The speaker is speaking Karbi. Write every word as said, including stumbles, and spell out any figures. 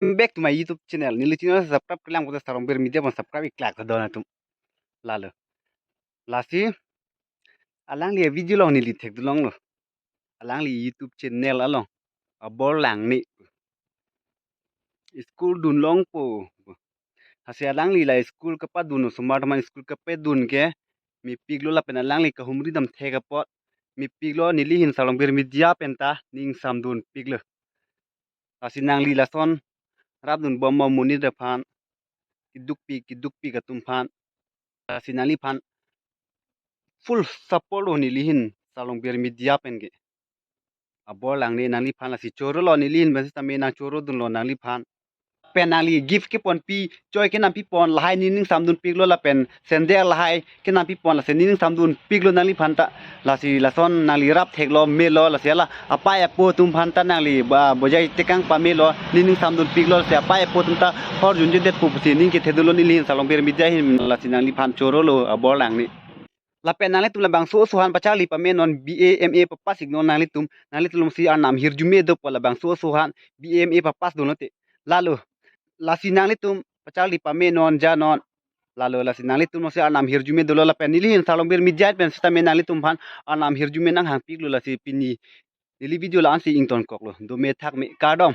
Welcome back to my YouTube channel. Neli channel subscribe kelang pote Sarlongpir Media pon subscribe iklak don atum. Lalo. Lasi alangli video along neli thekdun longlo. Alangli YouTube channel along. Abor Langne. School dun longpo. Lasi alangli la school kepadun osomar teman school kepadun ke mepiklo lapen alangli kahumri dam thek apot mepiklo, neli hin Sarlongpir Media pen ta ning samdunpiklo. Lasi nangli lason rapdun bom bom monit aphan, kedukpik kedukpik atum aphan. Lasi nangliphan full support lo neli hin Sarlongpir Media pen ke. Abor Langne nangliphan lasi chorolo neli hin pen sitame nang chorodunlo nangliphan. Pen nangli gift keponpi, choi kenampi pon, lahai nening samdunpiklo lapen sandal lahai kenampi pon lasi nening samdunpiklo nangliphan ta. Lasi lason nangli rap theklo melo, lasi hala apei apo atum aphan ta nangli ba bojai tekang pamelo, nening samdunpiklo, lasi apei apo atum ta hor junjedetpo pusi ning kethedunlo neli hin Sarlongpir Media hin, lasi nangliphan chorolo Abor Langne. Lapen nanglitum labangso oso aphan pacharli pame non, B A M A papass iknon nanglitum, nanglitum alongsi arnam hirjume dopo labangso oso aphan, B A M A papass dunlote. Lalo, lasi nanglitum pacharli pame non, ja non. Lalo, lasi nanglitum alongsi arnam hirjume dolo lapen neli hin Sarlongpir Media pen sitame nanglitum aphan arnam hirjume nanghangpiklo, lasi pini neli video la-ansi ingtonkoklo. Dome thakme, kardom.